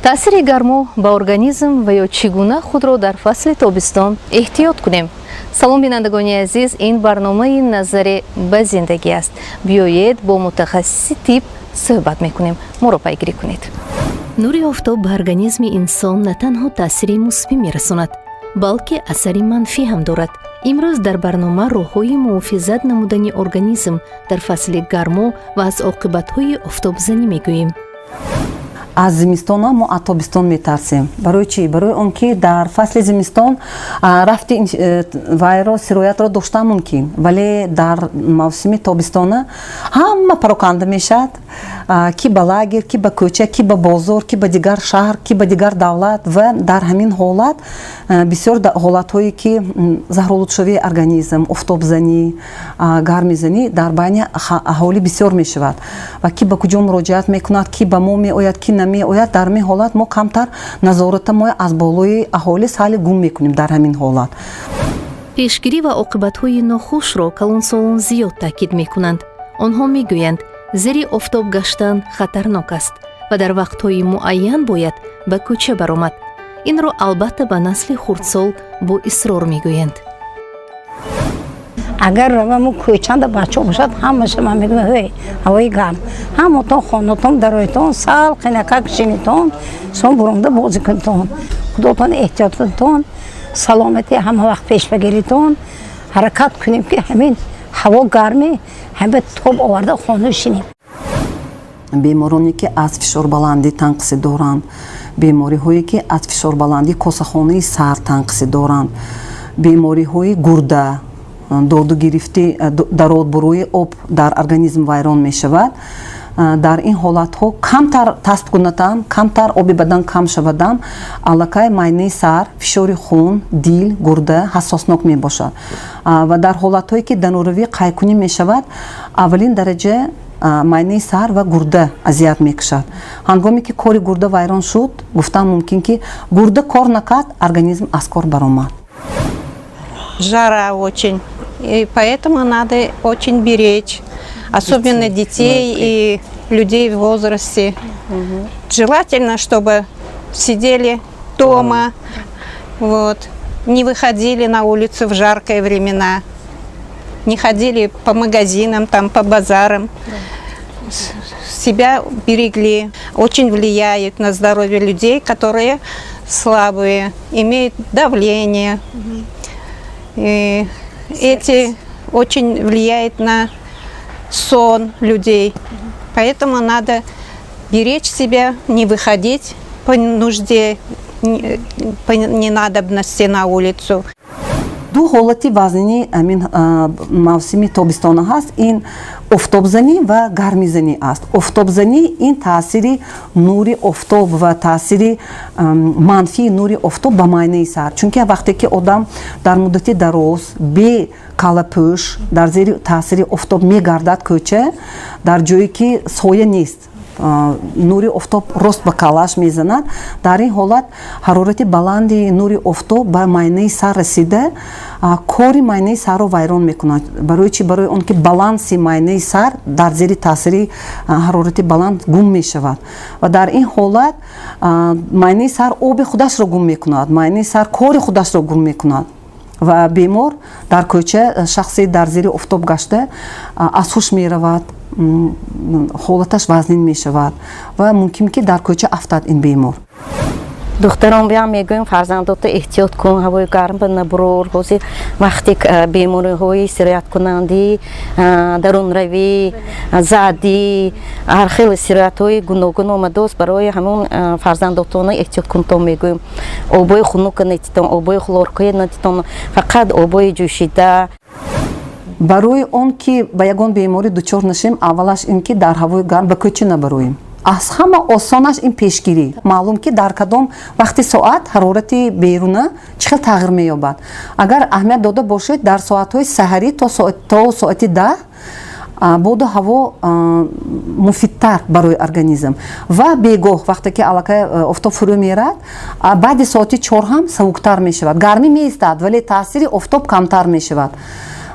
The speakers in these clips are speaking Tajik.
Таъсири гармо ба организм ва ё чӣ гуна худро дар фасли тобистон эҳтиёт кунем. Салом, бинандагони азиз, ин барномаи «Назаре ба зиндагӣ» аст. Биёед, бо мутахассиси тиб суҳбат мекунем, моро пайгирӣ кунед. Нури офтоб ба организми инсон на танҳо таъсири мусбӣ мерасонад, балки асари манфӣ ҳам дорад. Имрӯз дар барнома роҳҳои муҳофизат намудани организм дар фасли гармо ва аз оқибатҳои офтобзанӣ мегӯем. Аз зимистона мо аз тобистон метарсем. Барои чӣ? Барои он ки дар фасли зимистон рафти вайро, сироятро доштан мумкин, вале дар мавсими тобистона ҳама пароканда мешавад: ки ба лагер, ки ба кӯча, ки ба бозор, ки ба дигар шаҳр, ки ба дигар давлат. Ва дар ҳамин ҳолат бисёр ҳолатҳое ки заҳролудшавии организм, офтобзанӣ, гармизанӣ дар байни аҳолӣ бисёр мешавад. Ва ки ба куҷо муроҷиат мекунад, ки ба мо меояд, ки намеояд. Дар ҳамин ҳолат мо камтар назората мо аз болои аҳолӣ сали гум мекунем дар ҳамин ҳолат. Пешгирӣ ва оқибатҳои нохушро калонсолон зиёд таъкид мекунанд. Онҳо мегӯянд, зери офтоб гаштан хатарнок аст ва дар вақтҳои муайян бояд ба кӯча баромад. Инро албатта ба насли хурдсол бо исрор мегӯянд. Агар раваму кӯчанда бачаҳо бошад, ҳамаша ман мегӯям: «Ҳей, ҳавои гарм, ҳамотон хонатон дароитон, сал қинакак шинитон, сон буромда бозӣ кунтон, худотон эҳтиёт кунтон, саломатӣ ҳама вақт пеш багиритон. Ҳаракат кунем, ки ҳамин ҳаво гармӣ ҳама тоб оварда хона шинем.» Бемороне ки аз фишорбаландӣ танқисӣ доранд, бемориҳое ки аз фишорбаландӣ, косахонаи сар танқисӣ доранд, бемориҳои гурда, доду гирифти дародбуруи об дар организм вайрон мешавад, дар ин ҳолатҳо камтар тасб кунатам, камтар оби бадан кам шавадам, аллакай майнаи сар, фишори хун, дил, гурда ҳассоснок мебошад. Ва дар ҳолатҳое ки дануравӣ қайкунӣ мешавад, аввалин дараҷа майнаи сар ва гурда азият мекушад. Ҳангоме ки кори гурда вайрон шуд, гуфтан мумкин, ки гурда кор накард, организм аз кор баромад. Жара очень, и поэтому надо очень беречь, особенно детей и людей в возрасте. Желательно, чтобы сидели дома, вот, не выходили на улицу в жаркие времена, не ходили по магазинам, там, по базарам, себя берегли. Очень влияет на здоровье людей, которые слабые, имеют давление. И эти очень влияет на сон людей. Поэтому надо беречь себя, не выходить по нужде, по ненадобности на улицу. Ду ҳолати вазнини ҳамин мавсими тобистона ҳаст: ин офтобзанӣ ва гармизанӣ аст. Офтобзанӣ — ин таъсири нури офтоб ва таъсири манфии нури офтоб ба майнаи сар, чунки вақте ки одам дар муддати дароз бе каллапӯш дар зери таъсири офтоб мегардад, кӯча дар ҷое ки соя нест, нури офтоб рост ба каллааш мезанад, дар ин ҳолат ҳарорати баланди нури офтоб ба майнаи сар расида, кори майнаи сарро вайрон мекунад. Барои чӣ? Барои он ки баланси майнаи сар дар зери таъсири ҳарорати баланд гум мешавад. Ва дар ин ҳолат майнаи сар оби худашро гум мекунад, майнаи сар кори худашро гум мекунад ва бемор дар кӯча, шахсе дар зери офтоб гашта, аз ҳуш меравад, ҳолаташ вазнин мешавад ва мумкин ки дар кӯча афтад ин бемор. Духтарон биям мегӯем: «Фарзандото, эҳтиёт кун, ҳавои гарм ба набурор. Ҳозир вақте бемориҳои сирояткунандӣ, дарунравӣ, задӣ, ҳар хел сироятҳои гуногун омадааст. Барои ҳамон фарзандотона эҳтиёт кунтон мегӯем. Обои хунука натитон, обои хлоркоя натитон, фақат обои ҷӯшида.» Барои он ки ба ягон беморӣ дучор нашем, аввалаш ин ки дар ҳавои гарм ба кӯча набароем. Аз ҳама осонаш ин пешгирӣ. Маълум ки дар кадом вақти соат ҳарорати беруна чӣ хел тағйир меёбад. Агар аҳамият дода бошед, дар соатҳои саҳарӣ то соати 10 боду ҳаво муфидтар барои организм ва бегоҳ, вақте ки аллакай офтоб фурӯ мерад, баъди соати 4 ҳам савуктар мешавад. Гармӣ меистад, вале таъсири офтоб камтар мешавад.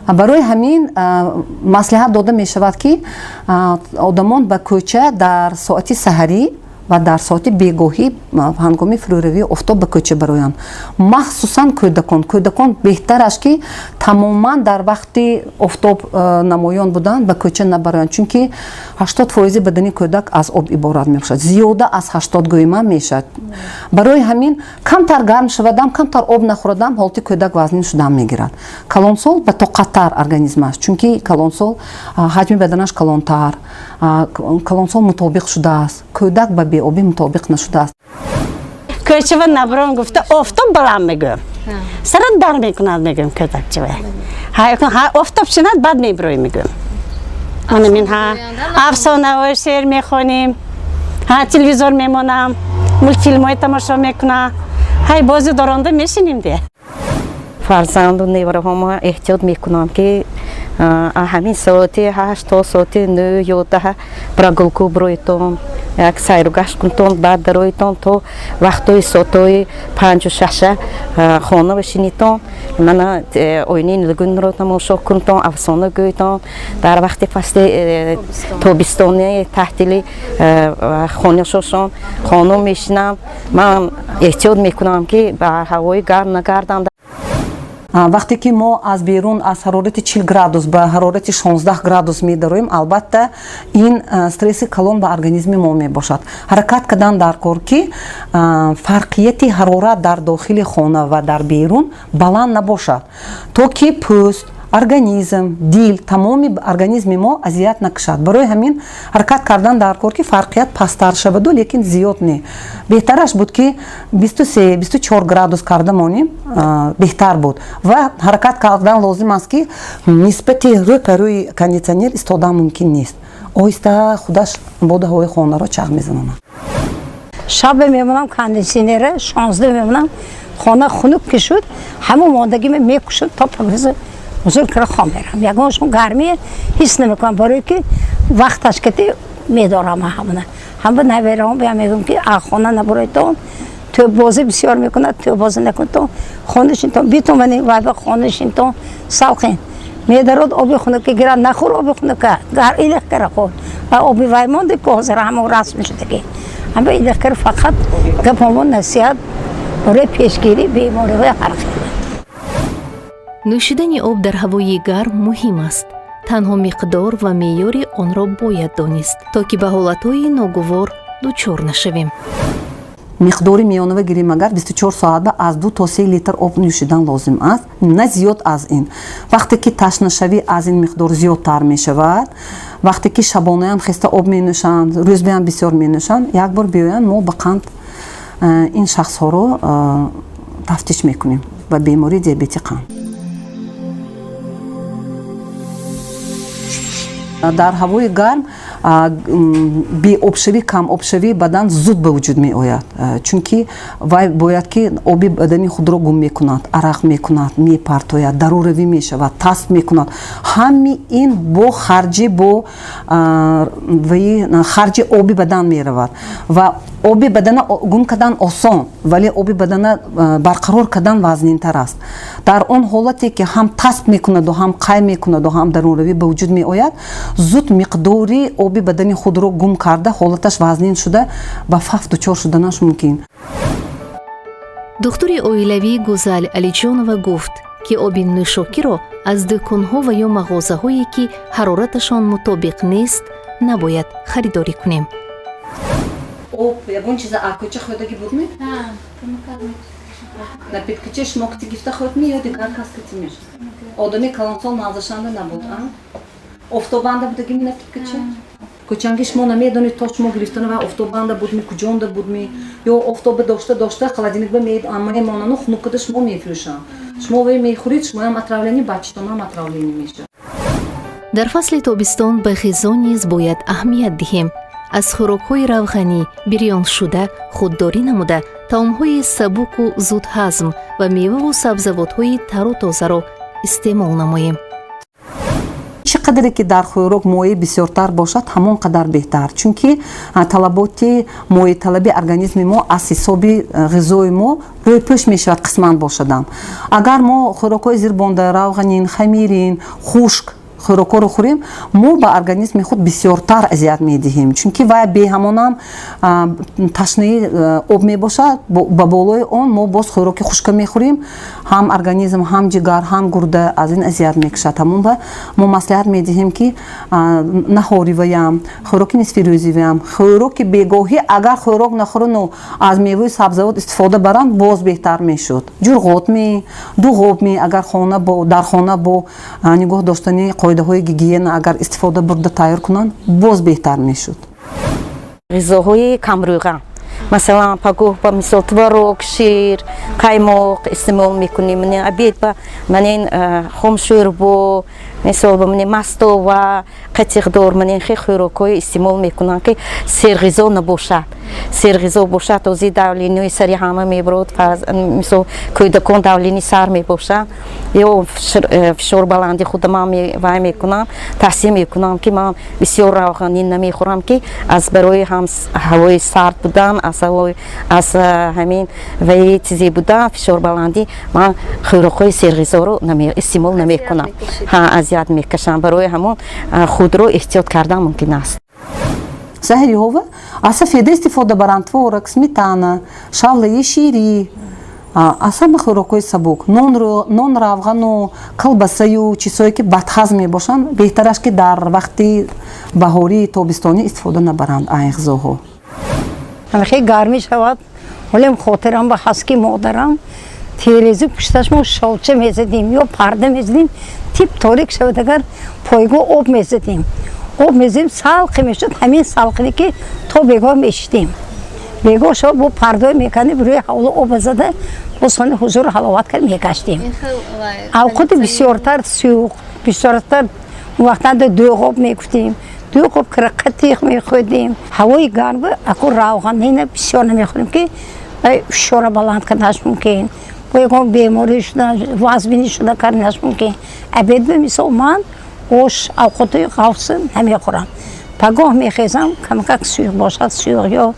Барои ҳамин маслиҳат дода мешавад, ки одамон ба кӯча дар соати саҳарӣ Ва дар соати бегоҳӣ, ҳангоми фурӯравии офтоб, ба кӯча бароянд. Махсусан кӯдакон. Кӯдакон беҳтараш, ки тамоман дар вақти офтоб намоён будан ба кӯча набароянд, чунки 80% бадани кӯдак аз об иборат мебошад, зиёда аз 80 гӯима мешавад. Барои ҳамин камтар гарм шавадам, камтар об нахӯрадам, ҳолати кӯдак вазнин шудан мегирад. Калонсол ба тоқаттар организм аст, чунки калонсол ҳаҷми баданаш калонтар, калонсол мутобиқ шудааст, кӯдак ба беобӣ мутобиқ нашудааст. Кӯчава наброн гуфта, офтоб баланд мегӯям, сарат дар мекунад, мегӯям. Кӯдакчава офтоб шинад, баъд мебироем, мегӯям. Анамин ҳа, афсонаҳои шеър мехонем, ҳа, телевизор мемонам, мультфилмҳои тамошо мекунам, ҳай, бози доронда мешинем де. Фарзанду невараҳома эҳтиёт мекунам, ки ҳамин соати 8 то соати 9, 11 прогулку бироитон, як сайру гашт кунтон, баъд дароитон, то вақтҳои соатҳои 5-у 6 хона бишинитон, мана оинаи нилгунро тамошо кунтон, афсона гӯйтон. Дар вақти фасли тобистони таҳтили хонашошон хона мешинам. Ман эҳтиёт мекунам, ки ба ҳавои гарм нагарданд. Вақте ки мо аз берун аз ҳарорати 40 градус ба ҳарорати 16 градус медароем, албатта, ин стресси калон ба организми мо мебошад. Ҳаракат кардан дар кор, ки фарқияти ҳарорат дар дохили хона ва дар берун баланд набошад, то ки пӯст, организм, дил, тамоми организми мо азият накашад. Барои ҳамин ҳаракат кардан дар кор, ки фарқият пасттар шаваду, лекин зиёд не. Беҳтараш буд, ки 23, 24 градус карда монем, беҳтар буд. Ва ҳаракат кардан лозим аст, ки нисбати рӯ ба рӯи кондитсионер истодан мумкин нест. Оҳиста худаш боду ҳавои хонаро чағ мезанонад. Шабе мемонам кондитсионера, 16 мемонам. Хона хунук ки шуд, ҳамон мондагиме мекушам, то пагриза ҳузур кара хом мерам. Ягоншон гармие ҳис намекунам, барое ки вақташ кати медорам. Ҳамона ҳама навераҳом бия мегӯям, ки а хона набуройтон, тӯббозӣ бисёр мекунад, тӯббозӣ накунтон, хонашинтон, битомани вайба хонашинтон, салқин медарод, оби хунука гира нахӯр, оби хунука гар илиқ кара хӯр ва оби вай монди, ки ҳозир ҳамон расм шудаги ҳама илиқ кара. Фақат гапҳомо насиҳат барои пешгирии бемориҳои ҳар хел. Нӯшидани об дар ҳавои гарм муҳим аст. Танҳо миқдор ва меъёри онро бояд донист, то ки ба ҳолатҳои ногувор дучор нашавем. Миқдори миёнава гирем агар, 24 соат ба аз 2 то 3 литр об нӯшидан лозим аст, на зиёд аз ин. Вақте ки ташнашавӣ аз ин миқдор зиёдтар мешавад, вақте ки шабонаям хеста об менӯшанд, рӯзбеам бисёр менӯшанд, як бор биёянд, мо ба қанд ин шахсҳоро тафтиш мекунем ба бемории диабети қанд. Дар ҳавои гарм беобшавӣ, камобшавии бадан зуд ба вуҷуд меояд, чунки вай бояд ки оби бадани худро гум мекунад, арақ мекунад, мепартояд, даруравӣ мешавад, тасб мекунад. Ҳами ин бо харҷи бо ваи харҷи оби бадан меравад. Ва оби бадана гум кардан осон, вале оби бадана барқарор кардан вазнинтар аст. Дар он ҳолате ки ҳам тасб мекунаду, ҳам қай мекунаду, ҳам дарунравӣ ба вуҷуд меояд, зуд миқдори оби бадани худро гум карда, ҳолаташ вазнин шуда, ба фавт дучор шуданаш мумкин. Духтури оилавӣ Гузал Алиҷонова гуфт, ки оби нӯшокиро аз дӯконҳо ва ё мағозаҳое, ки ҳарораташон мутобиқ нест, набояд харидорӣ кунем. Об, ягон чиза кӯча хӯрдагӣ будми? Напиткаче шумо кити гифта хӯрдми ё дигар кас кити мешуд? Одами калонсол назашанда набуд, а офтобанда будагими напиткаче? Кӯчанги шумо намедонед, то шумо гирифтана ва офтобанда будми, куҷонда будми, ё офтоба дошта дошта холодильник ба мемонану хунук када шумо мефурӯшанд. Шумо вай мехӯред, шумоям отравление, бачатонам отравление мешавад. Дар фасли тобистон ба ғизо низ бояд аҳамият диҳем. Аз хӯрокҳои равғанӣ, бирёншуда худдорӣ намуда, таомҳои сабуку зудҳазм ва меваву сабзавотҳои тару тозаро истеъмол намоем. Чӣ қадаре ки дар хӯрок моеъ бисёртар бошад, ҳамон қадар беҳтар, чунки талаботи моеъталаби организми мо аз ҳисоби ғизои мо рӯйпӯш мешавад қисман бошадам. Агар мо хӯрокҳои зирбонда, равғанин, хамирин, хушк хӯрокҳоро хӯрем, мо ба организми худ бисёртар азият медиҳем, чунки вай беҳамонам ташнаи об мебошад. Ба болои он мо боз хӯроки хушка мехӯрем, ҳам организм, ҳам ҷигар, ҳам гурда аз ин азият мекашад. Ҳамон ба мо маслиҳат медиҳем, ки наҳориваям, хӯроки нисфирӯзиваям, хӯроки бегоҳӣ агар хӯрок нахӯрану аз меваи сабзавот истифода баранд, боз беҳтар мешуд. Ҷурғотми, дуғобми, агар дар хона бо нигоҳ доштани қоидаҳои гигиена агар истифода бурда тайёр кунанд, боз беҳтар мешуд. Ғизоҳои камрӯға, масалан, пагоҳ ба мисол творог, шир, қаймоқ истеъмол мекунем, обед ба манин хомшӯрбо, мисол ба мани мастова, қатиқдор, манин хел хӯрокҳое истеъмол мекунанд, ки серғизо набошад. Серғизо бошад, ози давление сари ҳама мебурод, мисол, кӯдакон давление сар мебошад ё фишор баланди. Худа ман вай мекунам, таҳсин мекунам, ки ман бисёр равғанин намехӯрам, ки аз барои ҳам ҳавои сард будан, аз ҳавои, аз ҳамин ваи чизе будан, фишор баландӣ, ман хӯрокҳои серғизоро истеъмол намекунам, азият мекашам. Барои ҳамон худро эҳтиёт кардан мумкин аст. Саҳриҳова аз сафеда истифода баранд: творог, сметана, шавлаи ширӣ, аз ҳама хӯрокҳои сабук. Нон, равғану колбасаю чизҳое ки бадҳазм мебошанд, беҳтараш ки дар вақти баҳории тобистонӣ истифода набаранд айн ғизоҳо. Хеле гармӣ шавад, ҳолем хотирам ба ҳаст, ки модарам терезӣ пушташ мо шолча мезадим ё парда мезадим, тип торик шавад агар, пойгоҳ об мезадим, об мезадим, салқи мешуд. Ҳамин салқине ки то бегоҳ мешидем. Бегоҳ шавад, бо пардое мекардем, рӯи ҳавло об зада, боз хони ҳузуру ҳаловат кард, мегаштем. Авқоти бисёртар сӯқ, бисёртар вақтанда дӯғоб мегуфтем, дӯғоб кира қатиқ мехӯрдем. Ҳавои гарм аку равғанина бисёр намехӯрем, ки фишора баланд карданаш мумкин, бо ягон беморӣ шуда, вазбинӣ шуда карданаш мумкин. Обед ба мисол ман ош, авқоти ғафс намехӯрам. Пагоҳ мехезам, камакак сӯйқ бошад, сӯйқ ё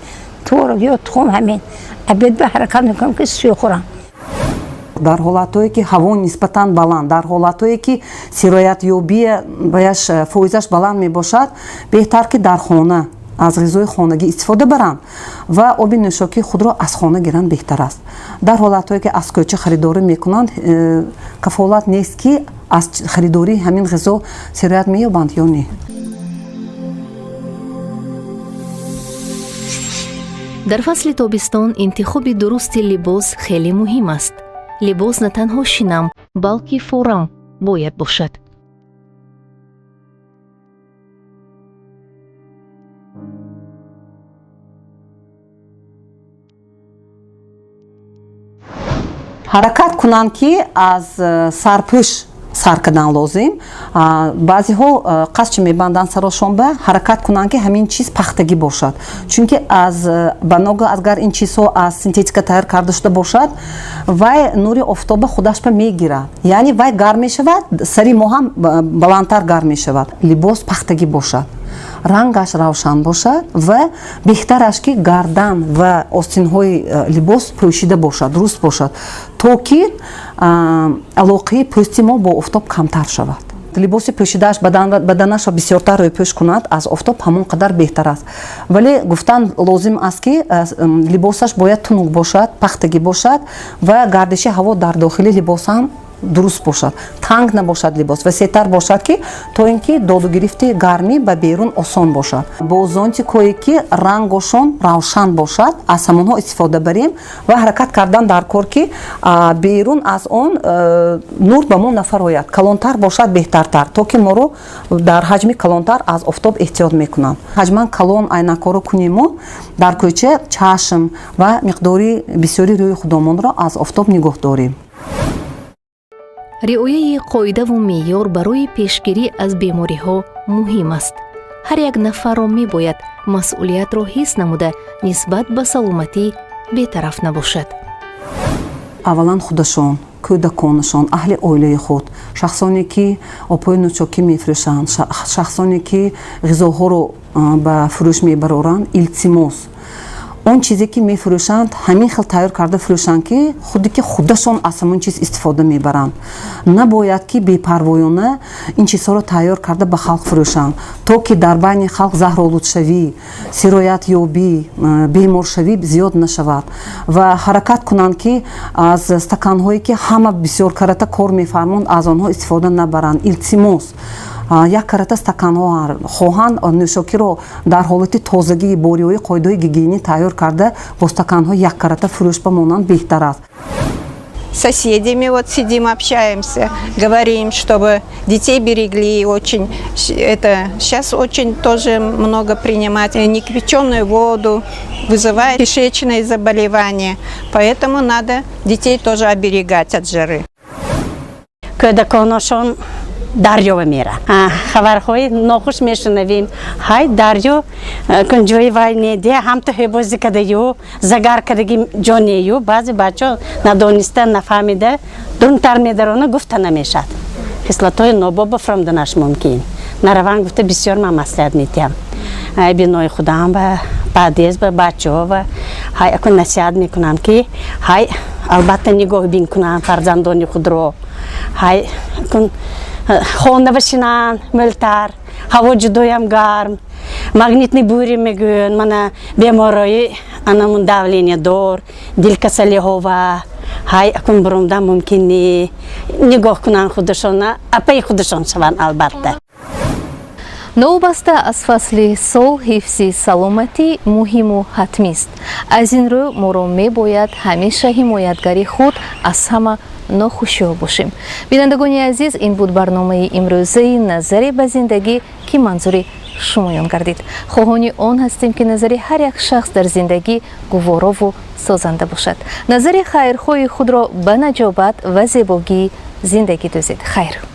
творог ё тухм, ҳамин. Обед ба ҳаракат мекунам, ки сӯйқ хӯрам. Дар ҳолатҳое ки ҳаво нисбатан баланд, дар ҳолатҳое ки сироятёбия баяш фоизаш баланд мебошад, беҳтар ки дар хона аз ғизои хонагӣ истифода баранд ва оби нӯшокии худро аз хона гиранд беҳтар аст. Дар ҳолатҳое ки аз кӯча харидорӣ мекунанд, кафолат нест, ки аз харидории ҳамин ғизо сироят меёбанд ё не. Дар фасли тобистон интихоби дурусти либос хеле муҳим аст. Либос на танҳо шинам, балки форам бояд бошад. Ҳаракат кунанд, ки аз сарпӯш сар кардан лозим. Баъзеҳо қасчи мебанданд сарошонба, ҳаракат кунанд, ки ҳамин чиз пахтагӣ бошад, чунки аз банога агар ин чизҳо аз синтетика тайёр карда шуда бошад, вай нури офтоба худашба мегирад, яъне вай гарм мешавад, сари мо ҳам баландтар гарм мешавад. Либос пахтагӣ бошад, рангаш равшан бошад ва беҳтараш ки гардан ва остинҳои либос пӯшида бошад, дуруст бошад, то ки алоқаи пӯсти мо бо офтоб камтар шавад. Либоси пӯшидааш баданашро бисёртар рӯйпӯш кунад аз офтоб, ҳамон қадар беҳтар аст. Вале гуфтан лозим аст, ки либосаш бояд тунук бошад, пахтагӣ бошад ва гардиши ҳаво дар дохили либос ҳам дуруст бошад, танг набошад либос, васеътар бошад, ки то ин ки доду гирифти гармӣ ба берун осон бошад. Бо зонтикҳое ки рангошон равшан бошад, аз ҳамонҳо истифода барем ва ҳаракат кардан дар кор, ки берун аз он нур ба мо нафарояд. Калонтар бошад беҳтартар, то ки моро дар ҳаҷми калонтар аз офтоб эҳтиёт мекунанд. Ҳаҷман калон айнакҳоро кунему дар кӯча чашм ва миқдори бисёри рӯи худомонро аз офтоб нигоҳ дорем. Риояи қоидаву меъёр барои пешгирӣ аз бемориҳо муҳим аст. Ҳар як нафарро мебояд масъулиятро ҳис намуда, нисбат ба саломатӣ бетараф набошад. Аввалан худашон, кӯдаконашон, аҳли оилаи худ, шахсоне ки обҳои нӯшокӣ мефурӯшанд, шахсоне ки ғизоҳоро ба фурӯш мебароранд, илтимос. Он чизе, ки мефурӯшанд, ҳамин хел тайёр карда фурӯшанд, ки худе ки худашон аз ҳамон чиз истифода мебаранд. Набояд, ки бепарвоёна ин чизҳоро тайёр карда ба халқ фурӯшанд, то ки дар байни халқ заҳролудшавӣ, сироятёбӣ, беморшавӣ зиёд нашавад. Ва ҳаракат кунанд, ки аз стаканҳое, ки ҳама бисёр карата кор мефармонд, аз онҳо истифода набаранд, илтимос. Як карата стаканҳо хоҳанд, нӯшокиро дар ҳолати тозагӣ бо риояи қоидаҳои гигиенӣ тайёр карда, бо стаканҳои як карата фурӯш ба монанд беҳтар аст. Соседями вот сидим, общаемся, говорим, чтобы детей берегли очень. Это сейчас очень тоже много принимать некипяченую воду вызывает кишечные заболевания, поэтому надо детей тоже оберегать от жары. Кӯдаконашон дарёва мера, хабарҳои нохуш мешунавем. Ҳай, дарё кун ҷои вай неде, ҳамто ҳебозӣ кадаю, загар кадаги ҷо нею. Баъзе бачаҳо надониста, нафаҳмида дурунтар медарона, гуфта намешад, хислатҳои нобоба фуромданаш мумкин. Нараван гуфта, бисёр ман маслиҳат медиҳам бинои худам ба баъдез ба бачаҳо ва ҳай, акун насиҳат мекунам, ки ҳай, албатта, нигоҳбин кунанд фарзандони худро. Ҳай, акун хона башинанд мӯлтар, ҳаво ҷудоям гарм, магнитный бури мегӯянд. Мана беморои анамун давление дор, дилкасалиҳова, ҳай, акун буромдан мумкин не, нигоҳ кунанд худашона, апаи худашон шаванд, албатта. Новобаста аз фасли сол, ҳифзи саломатӣ муҳиму ҳатмист. Аз ин рӯ моро мебояд ҳамеша ҳимоятгари худ аз ҳама нохушиҳо бошем. Бинандагони азиз, ин буд барномаи имрӯзаи «Назаре ба зиндагӣ», ки манзури шумоён гардид. Хоҳони он ҳастем, ки назари ҳар як шахс дар зиндагӣ гуворову созанда бошад. Назари хайрхоҳи худро ба наҷобат ва зебогии зиндагӣ дӯзед. Хайр.